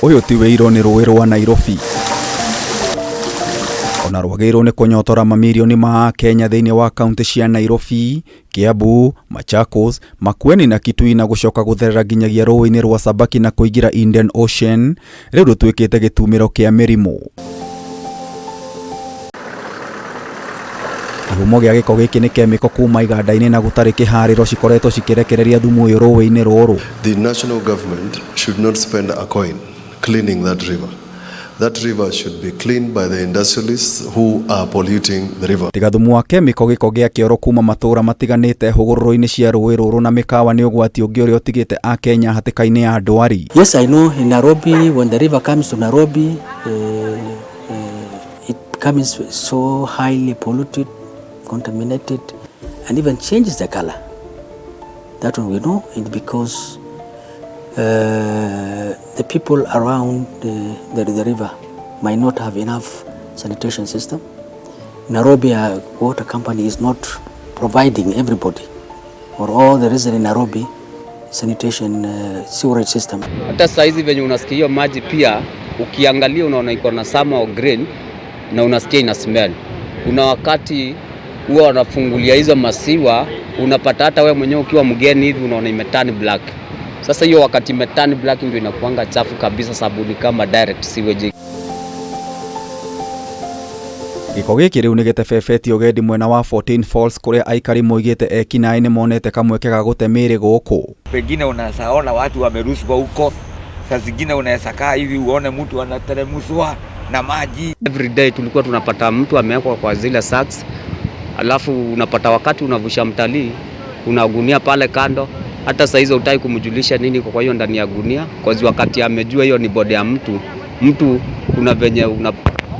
Ũyũ ti wĩiro nĩ rũĩ rwa Nairobi. Ona rwagĩrĩirwo nĩ kũnyotora mamirioni ma Akenya thĩinĩ wa kaunti cia Nairobi, Kiambu, Machakos, Makueni na Kitui na gũcoka gũtherera nginyagia rũĩ-inĩ rwa Sabaki na kũingĩra Indian Ocean, rĩu rũtuĩkĩte gĩtumĩro kĩa mĩrimũ. Kĩhumo gĩa gĩko gĩkĩ nĩ kemiko kuma iganda-inĩ na gũtarĩ kĩharĩro cikoretwo cikĩrekereria thumu ũyũ rũĩ-inĩ rũrũ. The national government should not spend a coin cleaning that river. That river should be cleaned by the industrialists who are polluting the river. Tiga thumu wa kemiko gĩko gĩa kĩoro kuma matũra matiganĩte hũgũrũrũ-inĩ cia rũĩ rũrũ na mĩkawa nĩ ũgwati ũngĩ ũrĩa ũtigĩte Akenya hatĩka-inĩ ya ndwari. Yes, I know in Nairobi, when the river comes to Nairobi, it becomes so highly polluted, contaminated, and even changes the color. That one we know it because the people around the river might not have enough sanitation system. Nairobi Water Company is not providing everybody or all the residents in Nairobi sanitation sewerage system. Hata saa hizi venye unasikia hiyo maji pia, ukiangalia unaona iko na some green na unasikia ina smell. Kuna wakati huwa wanafungulia hizo masewer, unapata hata wewe mwenyewe ukiwa mgeni hivi unaona imeturn black. Sasa hiyo wakati imeturn black ndio inakuanga chafu kabisa, sababu ni kama direct sewage. Gĩko gĩkĩ rĩu nĩ gĩtebebetie ũgendi mwena wa 14 Falls kũrĩa aikari moigĩte ekinaĩ nĩ monete kamweke ga gũte mĩĩrĩ gũkũ. Pengine unawezaona watu wamerushwa huko, saa zingine unaweza kaa hivi uone mtu anateremshwa na maji. Every day tulikuwa tunapata mtu amewekwa kwa zile sacks, alafu unapata wakati unavusha mtalii, kuna gunia pale kando, hata saa hizo hutaki kumjulisha nini kwa hiyo ndani ya gunia, cause wakati amejua hiyo ni body ya mtu mtu, kuna venye una,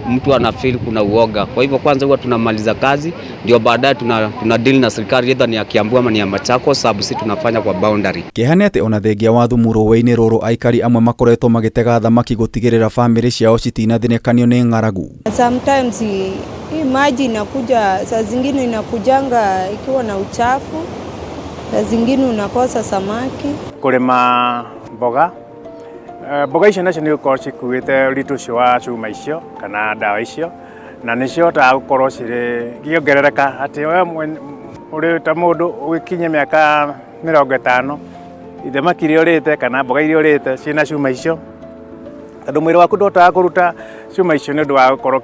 mtu ana feel kuna uoga. Kwa hivyo kwanza huwa tunamaliza kazi ndio baadaye tuna deal na serikali either ni ya Kiambu ama ni ya Machakos, sababu si tunafanya kwa boundary. Kĩeha nĩ atĩ ona thengia wa thumu rũĩ-inĩ rũrũ aikari amwe makoretwo magĩtega thamaki gũtigĩrĩra bamĩrĩ ciao citinathĩnĩkanio nĩ ng'aragu. Sometimes hii maji inakuja, saa zingine inakujanga ikiwa na uchafu, saa zingine unakosa samaki. Kũrĩma mboga. Mboga icio nacio nĩ gũkorwo cikuĩte ũritũ ũcio wa cuma icio kana ndawa icio na nĩ cihotaga gũkorwo cirĩ ikĩongerereka atĩ we ũrĩ ta mũndũ ũgĩkinyia mĩaka 50 thamaki iria ũrĩte kana mboga iria ũrĩte ciĩna cuma icio tondũ mwĩrĩ waku ndũhotaga kũruta cuma icio nĩ ũndũ wa gũkorwo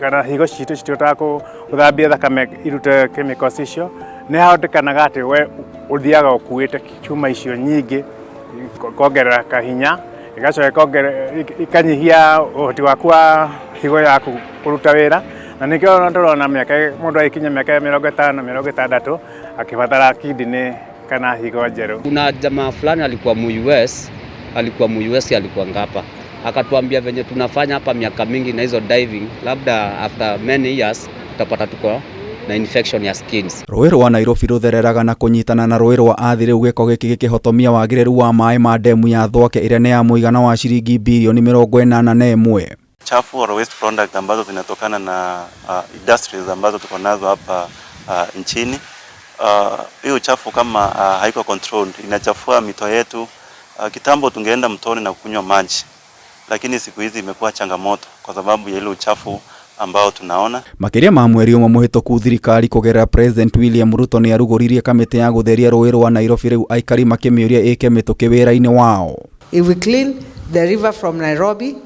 kana higo citũ citihotaga gũthambia thakame irute chemicals icio nĩ hahotekanaga atĩ we ũthiaga ũkuĩte cuma icio nyingĩ kongerera kahinya igacoka ikanyihia ũhoti waku wa higo yaku kũruta wĩra na nĩkĩo tũrona mĩaka mũndũ agĩkinya mĩaka 50 60 akĩbatara kidney kana higo njerũ. Kuna jamaa fulani alikuwa mu US, alikuwa mu US, alikuwa ngapa, akatuambia venye tunafanya hapa miaka mingi na hizo diving, labda after many years tutapata tuko na infection ya skins. Rũĩ rwa Nairobi rũthereraga na kũnyitana na rũĩ rwa Athi rĩu gĩko gĩkĩ gĩkĩhotomia wagĩrĩru wa maĩ ma ndemu ya Thwake ĩrĩa nĩ ya mũigana wa ciringi birioni 81. Chafu or waste product ambazo zinatokana na industries ambazo tuko nazo hapa nchini. Hiyo uchafu kama haiko controlled inachafua mito yetu. Kitambo tungeenda mtoni na kunywa maji, lakini siku hizi imekuwa changamoto kwa sababu ya ile uchafu ambao tunaona. Makĩria ma mweri ũmwe mũhĩtũku thirikari kũgerera President William Ruto nĩ arugũririe kamĩtĩ ya gũtheria rũĩ rwa Nairobi rĩu aikari makĩmĩũria ĩke mĩtũkĩ wĩra-inĩ wao. If we clean the river from Nairobi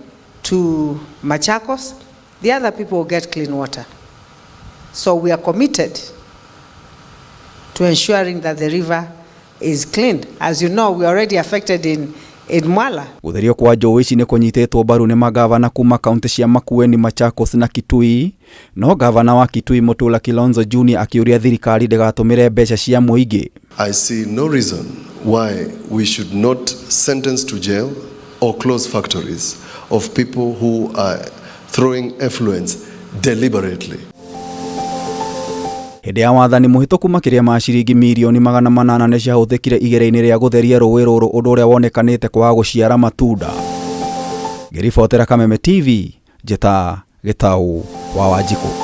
to Machakos, the other people will get clean water. So we are committed to ensuring that the river is cleaned. As you know, we are already affected in Mwala. Gũtherio kwa njũĩ ici nĩ kũnyitĩtwo mbaru nĩ magavana kuma kaunti cia Makueni, Machakos na Kitui. No gavana wa Kitui Mutula Kilonzo Jr akĩũria thirikari ndĩgatũmĩre mbeca cia mũingĩ. I see no reason why we should not sentence to jail or close factories of people who are throwing effluents deliberately. Hĩndĩ ya wathani mũhĩtũku makĩria ma ciringi mirioni 800 nĩ ciahũthĩkire igeria-inĩ rĩa gũtheria rũĩ rũrũ ũndũ ũrĩa wonekanĩte kwaga gũciara matunda. Ngĩribotera Kameme TV, njĩta Gĩtaũ wa Wanjikũ.